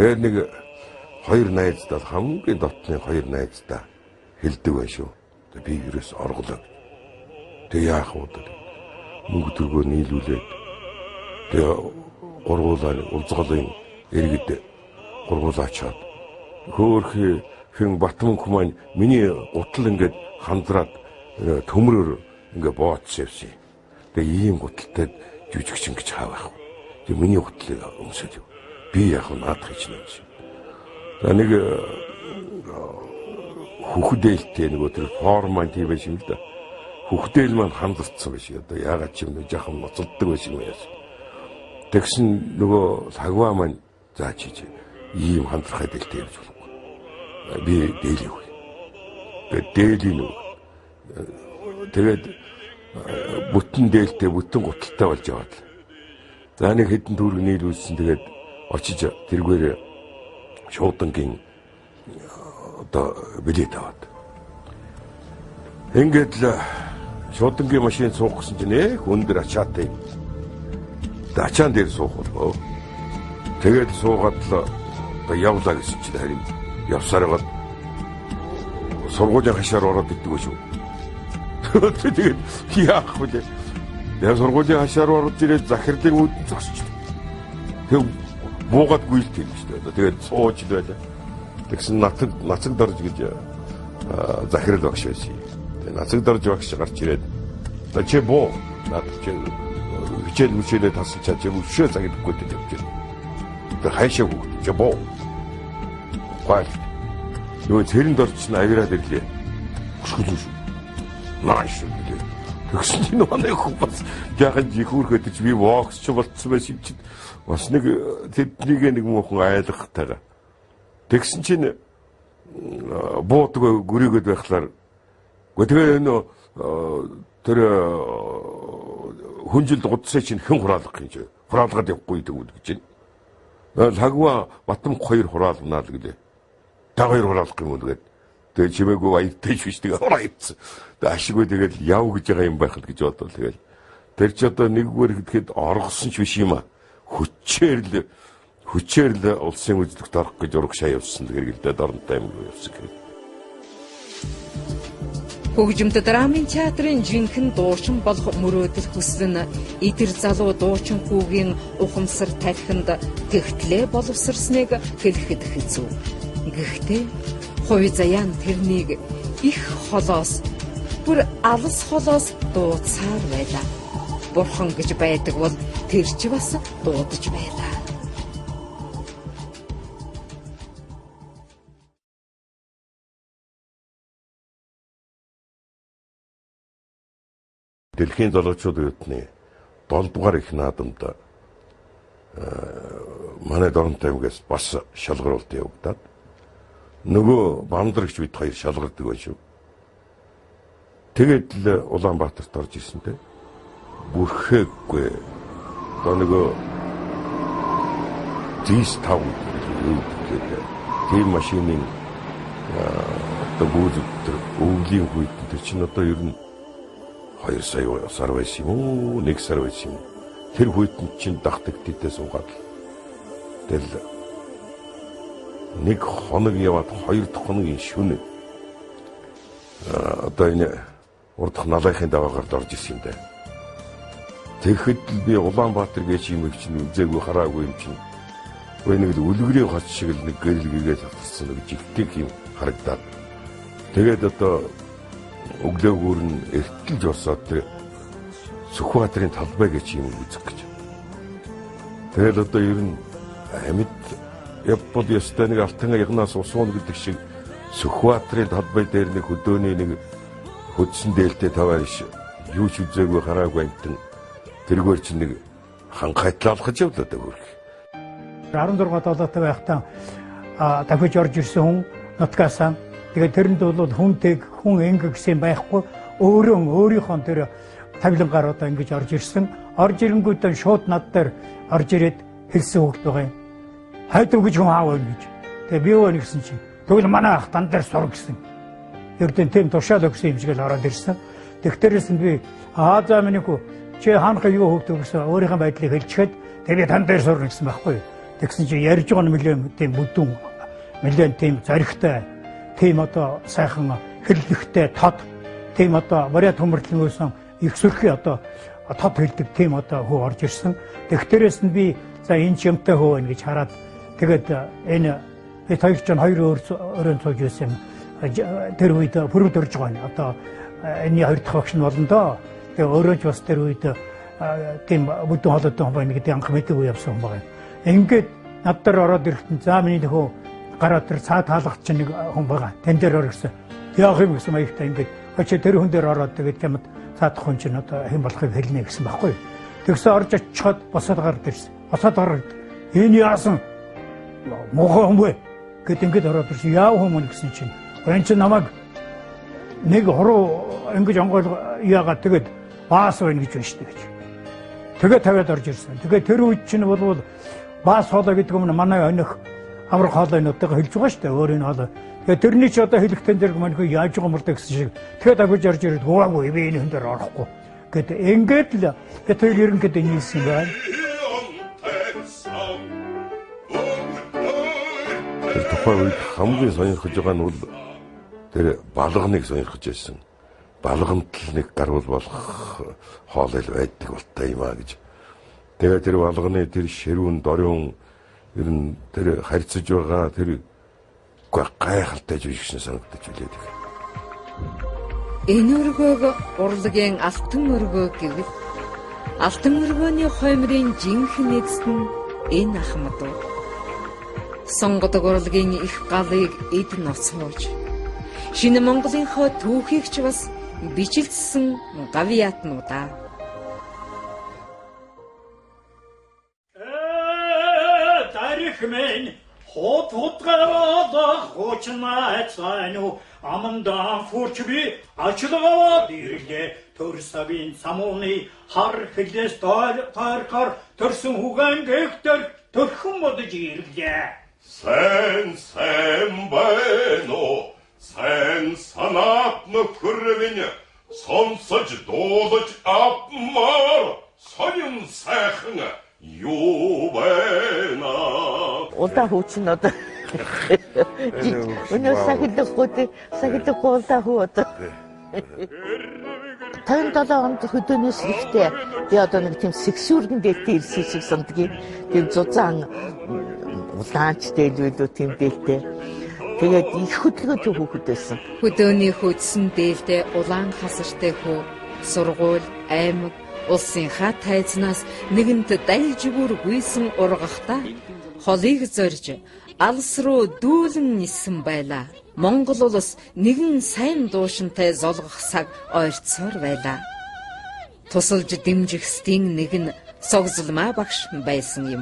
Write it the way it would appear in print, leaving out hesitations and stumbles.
Тэгээд нэг хоёр найздаа хамгийн дотны хоёр найздаа хэлдэг байх шүү. Би ерөөс орголоо. Тэг яах вэ? Мөнгө төгөө нийлүүлээд тэгээ гургуулаа улзголын иргэд гургуулаачаад хөөхи хэн Батмөнх маань миний гутал ингээд хандраад төмрөөр ингээ бооцсон явсан. Тэгээ ийм гуталтай жүжигчин гэж хаа байх вэ? Тэгээ миний гутлыг өмсөд яв. Би яг наадах гэж нэ. За нэг хүүхдэлтэй нөгөө тэр форм маань тийм байсан юм л да. Хүүхдэл маань хандарцсан байсан. Одоо яагаад ч юм нэг жаахан ноцолддог байсан юм яасан. Тэгсэн нөгөө сагваа маань заа чи ийм хандрахай дэлтэй явж болохгүй. Би дээлээ үгүй. Тэгээд дээлийн нөгөө. Тэгээд бүтэн дээлтэй бүтэн гуталтай болж яваад. За нэг хэдэн төгрөг нийлүүлсэн. Тэгээд очиж тэргээр шуудангийн одоо билет аваад. Ингээд л шуудангийн машин суух гэсэн чинь эх өндөр ачаатай. Ачаан дээр суух болов. Тэгээд суугаад л одоо явлаа гэсэн чинь харин явсаар байгаад сургуулийн хашаар ороод иддэг шүү. Тэгээд яах вэ? Тэгээд сургуулийн хашаар ороод ирээд захирлын үүдэн зогсож. Тэг буугаад гүйлт юм шүү дээ. Тэгээд сууж л байлаа. Тэгсэн нацаг дорж гэж захирал багш байсан. Тэгээд нацаг дорж багш гарч ирээд за чи буу надад чи хичээл мөчөлөө тасалчаа чи өшөө цагидаггүй гэж явж байна. Тэгээд хайшаа хүүхд чи буу. Гол. Нөгөө цэрэн дорж чинь авираад ирлээ. Өшгөлөө шүү. Нааш гэлээ. Тэгсэн чинь манай хүн бас жаахан жихүүрхэд чи би бокс ч болцсон байсан юм чинь бас нэг тэднийг нэг муухан айлгахтайгаа. Тэгсэн чинь буудаг гөрийгэд байхлаар үгүй тэгээ энэ тэр хүнжилд гудсаа чинь хэн хураалгах юм чи хураалгаад явахгүй гэдэг үг гэж байна. Лагва Батмөнх хоёр хураалганаа л гэлээ. Та хоёр хураалгах юм уу тэгээд тэгээ чимээгүй аявтай ч биш тэгээ хураа явцсан. Тэгээ ашиггүй тэгээд яв гэж байгаа юм байх л гэж бодлоо тэгэл. Тэр чи одоо нэгдүгээр гэхэд оргосон ч биш юм а. Хүчээр л улсын үзлэгт орох гэж урагшаа явсан гэргэлдээ Доронтой аймаг руу явсан гэх. Хөгжимд драмын театрын жинхэнэ дуучин болох мөрөөдөл хүсэл нь идэр залуу дуучин хүүгийн ухамсар тархинд тэгтлээ боловсрсныг хэлэхэд хэцүү. Гэхдээ хувь заяан тэрнийг их холоос бүр алс холоос дууцаар байлаа. Бурхан гэж байдаг бол тэр ч бас дуудаж байлаа. Дэлхийн залуучууд оюутны 7 дугаар их наадамд манай Доронтой аймгаас бас шалгаруулалт явагдаад нөгөө Бамдрагч бид хоёр шалгардаг байх шүү. Тэгээд л Улаанбаатарт орж ирсэн те. Бүрхээгүй. Одоо нөгөө ZIS 5 гэдэг тийм машины одоо гүйцэд тэр өвлийн үед тэр чинь одоо ер нь 2 сая сар байсан юм уу 1 сар байсан юм. Тэр хүйтэн чинь дагтагтидээ суугаад л тэгэл нэг хоног яваад 2 дахь хоногийн шөнө одоо энэ урдах налайхын даваагаар орж ирсэн юм дээ. Тэгэхэд л би Улаанбаатар гэж юм их чинь үзээгүй хараагүй юм чинь. Үгүй нэг л үлгэрийн хот шиг л нэг гэрэл гэгээ тавтарсан нэг жигтэй юм харагдаад. Тэгээд одоо өглөөгөр нь эртэлж босоод тэр Сүхбаатарын талбай гэж юм үзэх гэж. Тэгэл одоо ер нь амьд явбал ёстой нэг алтан ягнаас усуун гэдэг шиг Сүхбаатарын талбай дээр нэг хөдөөний нэг хөдсөн дээлтэй таваарш юу ч үзээгүй хараагүй амтан тэргээр чинь нэг ханхайтлалгаж явлаа даа хөрх. 16 долоотой байхдаа дахиж орж ирсэн хүн нутгаасаа. Тэгээд тэрэнд бол хүнтэй хүн ингэ гэсэн байхгүй өөрөө өөрийнхөө тэр тавилангаар одоо ингэж орж ирсэн. Орж ирэнгүүтээ шууд над дээр орж ирээд хэлсэн хүүхд байгаа юм. Хайдав гэж хүн аав байна гэж. Тэгээ би юу гэсэн чинь тэгвэл манай ах дан дээр сур гэсэн. Ердөө тийм тушаал өгсөн юм шиг л ороод ирсэн. Тэгтэрээс нь би аа за миний хүү чи хаанах юу хөөгдөв гэсэн өөрийнхөө байдлыг хэлчихэд тэгээ тан дээр сурна гэсэн байхгүй. Тэгсэн чинь ярьж байгаа нь нэлээд тийм бүдүүн, нэлээд тийм зоригтой, тийм одоо сайхан хэллэгтэй тод, тийм одоо вариат төмөрлөнгөөсөн их сүрхий одоо тод хэлдэг тийм одоо хүү орж ирсэн. Тэгтэрээс нь би за энэ ч юмтай хөө байна гэж хараад тэгээд энэ бид хоёр ч хоёр өрөөнд сууж байсан юм. Тэр үед пүрвд орж байгаа юм. Одоо энэний хоёр дахь багш нь болно доо. Тэгээ өөрөө ч бас тэр үед тийм бүдүүн хоолойтой хүн байна гэдэг анх мэдээгүй явсан хүн байгаа юм. Ингээд над дээр ороод ирэхдээ за миний нөхөө гараад тэр цаа таалгач чинь нэг хүн байгаа. Тэн дээр ор гэсэн. Яах юм гэсэн маягтай ингээд очи тэр хүн дээр ороод тэгээд чамд цаадах хүн чинь одоо хэн болохыг хэлнэ гэсэн байхгүй. Тэгсэн орж очиход босоод гараад ирсэн. Босоод гараад энэ яасан муухай хүн бэ гэд ингээд ороод ирсэн. Яав хүмүүс гэсэн чинь энэ чинь намайг нэг хуруу ингэж онгойл яагаад тэгээд баас байна гэж байна шүү дээ гэж. Тэгээд тавиад орж ирсэн. Тэгээд тэр үед чинь болвол баас хоолой гэдэг юм манай өнөх амрах хоолойнуудтайгаа хэлж байгаа шүү дээ. Өөрийн хоолой. Тэгээд тэрний ч одоо хэлэхтэн дээр манайх яаж байгаа юм бол гэсэн шиг тэгээд агуулж орж ирээд гуйгаагүй би энэ хүн дээр орохгүй гэд ингээд л бид хоёр ерөнхийдөө нийлсэн байна. Тэр тухайн үед хамгийн сонирхож байгаа нь бол тэр балганыг сонирхож байсан. Балганд л нэг гарвал болох хоол ил байдаг болтой юм а гэж. Тэгээд тэр балганы тэр ширүүн дориун ер нь тэр харьцаж байгаа тэр гайхалтай зүйл шиг санагдаж билээ тэг. Энэ өргөөг урлагийн алтан өргөө гэвэл алтан өргөөний хоймрын жинхэнэ эзэд нь энэ ахмадууд. Сонгодог урлагийн их галыг эд ноцоож шинэ Монголынхоо түүхийг ч бас бижилсэн гавьяатнуудаа. Тарих минь хот хутгаалах хуучнай цайну амандан фурч би ачлагаваад ирлээ. Төр савын самууны хар хэлээс тойрхоор төрсөн хүүгэн гэгтэр төрхөн бодож ирлээ. Сайн сайн байна уу? Сайн санаат нөхөр минь сонсож дуулаж авмаар сонин сайхан юу байна? Улаан хүү чинь одоо өнөө сахилахгүй улаан хүү одоо 57 онд хөдөөнөөс ирэхдээ би одоо нэг тийм сексүргэн дээлтэй ирсэн шиг сандгийг. Тийм зузаан улаанч дээл байлуу тийм дээлтэй. Тэгээд их хөдөлгөөнтэй хүүхэд байсан. Хөдөөний хөдсөн дээлтэй улаан хасартай хүү сургууль, аймаг, улсынхаа тайзнаас нэгэнт дайлжгүүр гүйсэн ургахта холыг зорж алс руу дүүлэн нисэн байлаа. Монгол улс нэгэн сайн дуушинтай золгох цаг ойрцсоор байлаа. Тусалж дэмжих стийн нэг нь Согзолмаа багш байсан юм.